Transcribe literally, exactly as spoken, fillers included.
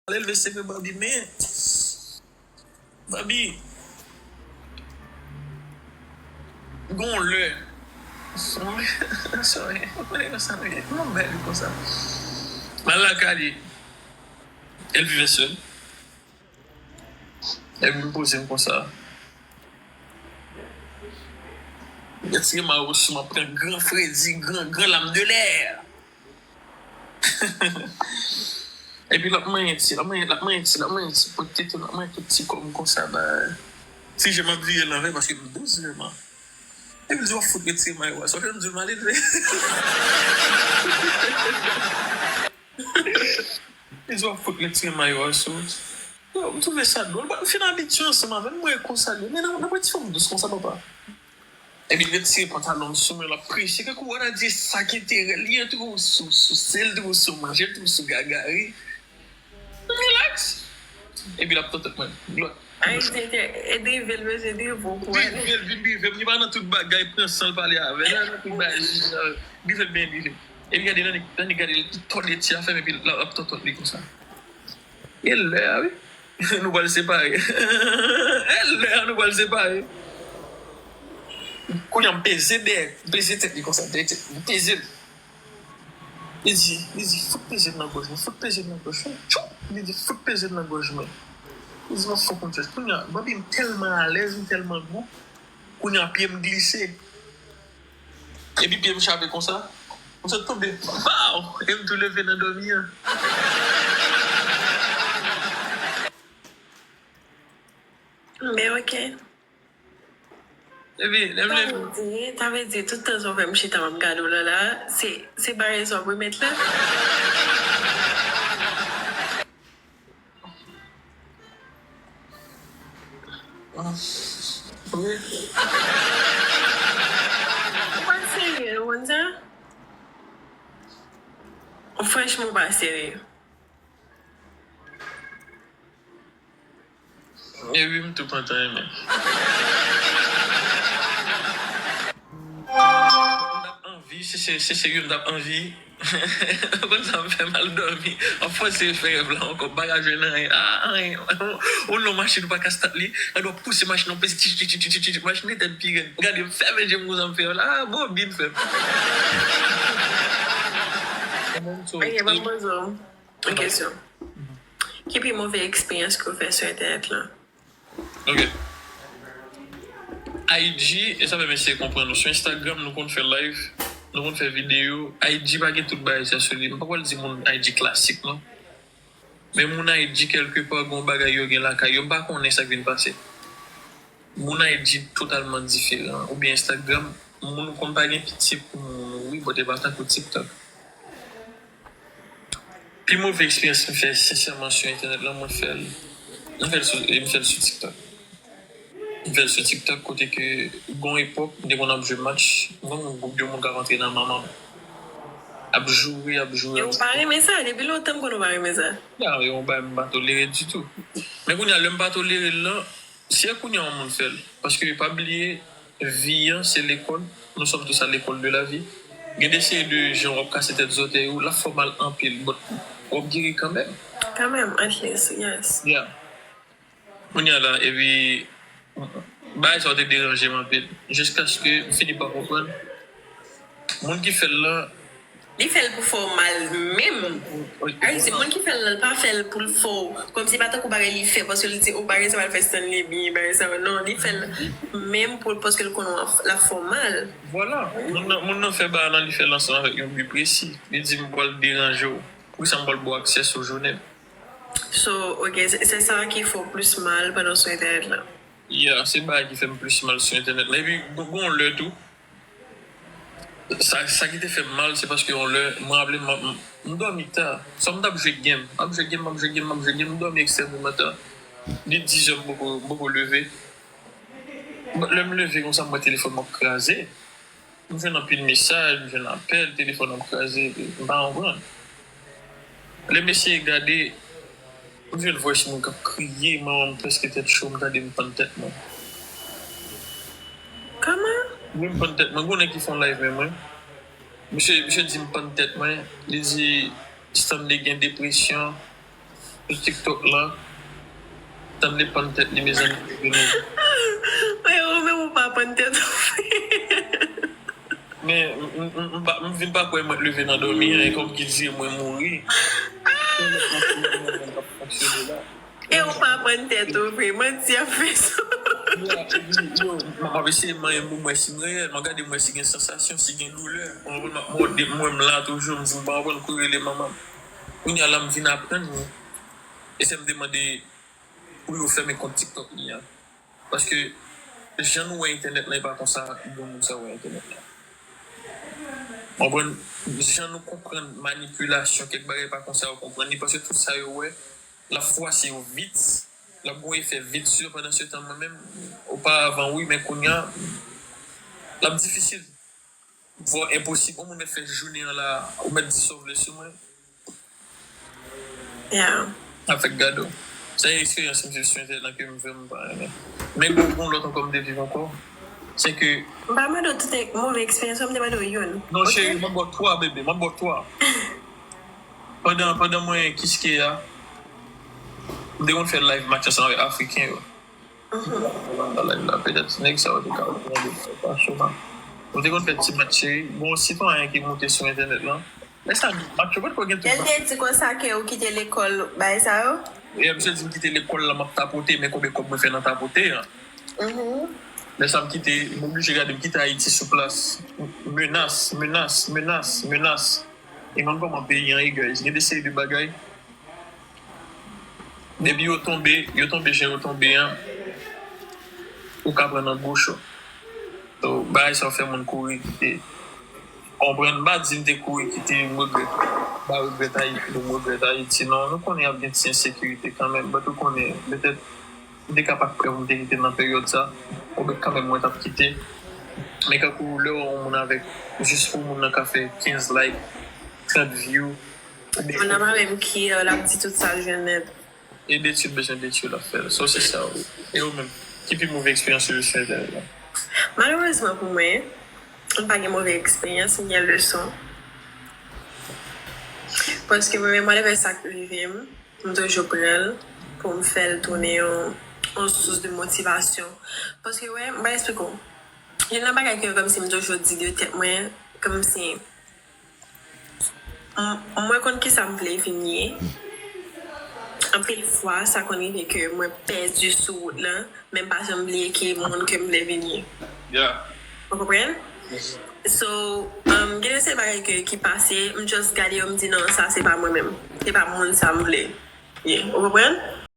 L leve seve Barbie, men Barbie, gon lè. Sorry, mwen konsa nou ye. Mwen bèl konsa. Mal lakay li. El vive sèl. Epi m poze m konsa. Retire mayo sou mwen, pran gran fredi, gran, gran lam de lè. Epi l ap manyen ti, l ap manyen, l ap manyen ti, l ap manyen ti pòt tete, l ap manyen tout ti kò m konsa ba. Ti je m ap vire l anvè paske m douz vrèman. Epi l di w ap fout retire mayo a. Sa w fè m di l m ale vre. Li di w ap fout retire mayo a sou. Yo, m twouve sa dwòl. Bon, m fin abitye ansanm avè l, m wè konsa li. Men nan, nan pran ti fanm dous konsa, papa. Epi l retire pantalon m sou mwen, l ap preche. Kankou w ta di sa ki enterè l, li antre w sou, sou sèl, antre w sou manje, antre w sou gagari. M rilaks. Epi l ap tantant mwen. Glòt. Ay, se te, e drive l, mesye, drive w pou ale. Drive l, vin drive m. Li pa nan tout bagay, pran san l pale avè l. Nan tout bagay, drive l byen drive. Epi gade, nan, nan, gade l, tòde ti afè m, epi l ap tantant li konsa. E lè a, wi. Nou pral separe. E lè a, nou pral separe. Kounye a, m peze dèyè, m peze tèt li konsa, dèyè tèt li, m peze l. Li di, li di, fout peze m nan gòj mwen, fout peze m nan gòj mwen. Tchou! Li di, fout peze m nan gòj mwen. Li di, mwen fò konn fè. Kounye a, Barbie, m tèlman alèz, m tèlman gou. Kounye a, pye m glise. Epi pye m chape konsa. M sot tonbe. Pow! E m tou leve nan dòmi an. Men ok. Epi, lè m leve. Sa vle di, sa vle di, tout tan sa w fè m chita m ap gade w la, la, se, se barèz w ap remèt la? Wi. Ou pa serye, ou konn sa? Franchman, ou pa serye. E wi, m tou pantan renmen. M t ap anvi, se, se, se serye, m t ap anvi. Konn sa m fè mal dòmi. Ap fòse fè rèv la ankò, m pa ka jwenn anyen. Ah, anyen. Ou nan machin, ou pa ka stat li. Gade w ap pouse machin nan, peze ti, ti, ti, machin li tèt pi rèd. Gade, m fèmen je m konsa, m fè la, ah, bon, byen fè m. Ok, ban m poze w. Yon kesyon. Ki pi move eksperyans ke w fè sou entènèt lan? Ok. I G, e sa fè m eseye konprann nou. Sou Instagram, nou konn fè live, nou konn fè videyo. I G pa gen tout bagay sa sou li. M pa pral di moun I G klasik, non. Men moun I G, kèlkepa, gen yon bagay yo gen lakay yo. M pa konnen sa k vin pase. Moun I G totalman diferan. Oubyen Instagram, moun konn pa gen pitye pou moun, wi, but e pa tankou TikTok. Pi move eksperyans m fè, sensèman, sou entènèt lan, mwen fè l, m fè l sou, m fè l sou TikTok. M fè l sou TikTok, kote ke, gon epòk, m te konn ap jwe match, m konn gen gwoup de moun k ap antre nan manman m. Ap joure, ap joure, ap joure. E ou pa renmen sa? Depi lontan m konn ou pa renmen sa. Ya, e yon bagay m pa tolere ditou. Men kounye a, lè m pa tolere l lan, se kounye a yon moun fè l. Paske pa bliye, vi an, se lekòl. Nous sommes tous à l'école de la vie. Gen de seri de jan w ap kase tèt zòtèy ou, l ap fè w mal anpil, but w ap geri kanmenm. Kanmenm, at least, yes. Yeah. Kounye a la, epi, bagay sa yo te deranje m anpil. Jiskaske m fini pa konprann. Moun ki fè l lan, Li fè l pou fè w mal menm. Wi, a, se moun ki fè l lan, li pa fè l pou l fè w. Kòmsi pa tankou bagay li fè, paske li di, o, bagay sa pral fè Stanley byen, bagay sa, non, li fè l menm pou, paske l konnen w ap, l ap fè w mal. Vwala. Moun nan, moun nan fè bagay lan, li fè l ansanm avèk yon bi presi. Li di, m pral deranje w. Poukisa m pral ba w aksè sou jounen m? So, ok, se, se sa ki fè w plis mal pandan w sou entènèt lan? Yeah, se bagay ki fè m plis mal sou entènèt lan. Epi, gon, gon lè tou, sa, sa ki te fè m mal, se paske yon lè, mwen raple m, m, m dòmi ta. Sa m t ap jwe game, m ap jwe game, m ap jwe game, m ap jwe game, m dòmi ekstrèmeman ta. Li dizè, m poko, m poko leve. Lè m leve konsa, m wè telefòn mwen ap kraze. M jwenn anpil mesaj, m jwenn apèl, telefòn ap kraze, m pa konprann. Lè m eseye gade, m jwenn voice moun k ap kriye, manman m prèske tèt cho, m tande m pann tèt mwen. Kòman? Wi, m pann tèt mwen. Gon nèg ki fè yon live menm, wi. Misye, misye di m pann tèt mwen. Li di Stanley gen depresyon. Sou TikTok la, tann li pann tèt li, mezanmi, vini. Mwen, ou menm ou pa pann tèt ou. Men, m- m- m- m pa- m vin pa kwè mwen leve nan dòmi, e kòm ki di mwen mouri. Mwen ap fonksyone la. E ou pa pann tèt ou vre, manti ap fè sou. Yo, m ap eseye manyen pou mwen si m reyèl, m ap gade mwen si gen sansasyon, si gen doulè. Mwen mwen mwen m la toujou, m di m pa konprann kou rele manman. Kounye a la m vin aprann wi. E se m demande pou yo fèmen kont TikTok li an. Paske jan nou wè entènèt la, e pa konsa granmoun sa wè entènèt la. Konprann? Jan nou konprann manipilasyon, kèk bagay pa konsa yo konprann li, paske tout sa yo wè, l ap fwase yo vit, l ap gon efè vit sou yo, pandan se tan mwen menm, oparavan wi, men kounye a, l ap difisil, vwa enposib, yon moun mèt fè jounen an la, ou mèt di sa w vle sou mwen. Yeah. Avèk gado. Se eksperyans m viv sou entènèt lan ke m vrèman pa renmen. Men gon gon lòt ankò m te viv ankò. Se ke M pa mande w tout move eksperyans, m te mande w youn. Non, cheri, m ap ba w twa, bebe, m ap ba w twa. Pandan, pandan mwen kiske a, m te konn fè live match ansanm avèk Afriken yo. Nan live la, petèt nèg sa yo te ka wè mwen de pa choma. M te konn fè ti match, cheri. Bon, sitwayen ki moute sou entènèt lan. Lè sa, match yo pa t ko gen tout. Lè l te di konsa ke ou kite lekòl, bagay sa yo? E misye di m kite lekòl la, m ap tapote, men konbyen kòb mwen fè nan tapote an? Mhm. Lè sa m kite, m oblije gade, m kite Ayiti sou plas. Menas, menas, menas, menas. E mwen kòman peyi an e guys, gen de seri de bagay. Depi yo tonbe, yo tonbe jan yo tonbe an, ou ka pran nan gwo cho. So, bagay sa yo fè moun kouri kite. Konprann, m pa di m te kouri kite, m regrèt. M pa regrèt Ayiti, m regrèt Ayiti. Non, nou konnen y ap gen ti ensekirite kanmenm, but ou konnen, petèt, m te ka pa t prè pou m te kite nan peryòd sa. Oubyen kanmenm mwen t ap kite. Men kankou lè w wè yon moun avèk, jis pou moun nan ka fè kenz like, trant view. Moun nan pa menm ki l ap di tout sa l jwenn nèt. E detwi l bezwen detwi l ap fè l. So se sa wi. E ou menm, ki pi move eksperyans ou jwenn sou entènèt la? Malerezman pou mwen, m pa gen move eksperyans, m gen leson. Paske mwen menm, whatever sa k rive m, m toujou pran l pou m fè l tounen yon, yon sous de motivasyon. Paske wè, m pa eksplike w. Youn nan bagay ke kòmsi m toujou di de tèt mwen, kòmsi m- mwen konn kisa m vle vin ye. Anpil fwa, sa konn rive ke mwen pèdi sou wout lan, men m pa janm bliye ki moun ke m vle vin ye. Yeah. Ou konprann? So, um, gen de se bagay ke, ki pase, m just gade yo, m di non, sa se pa mwen menm. Se pa moun sa m vle ye. Ou konprann?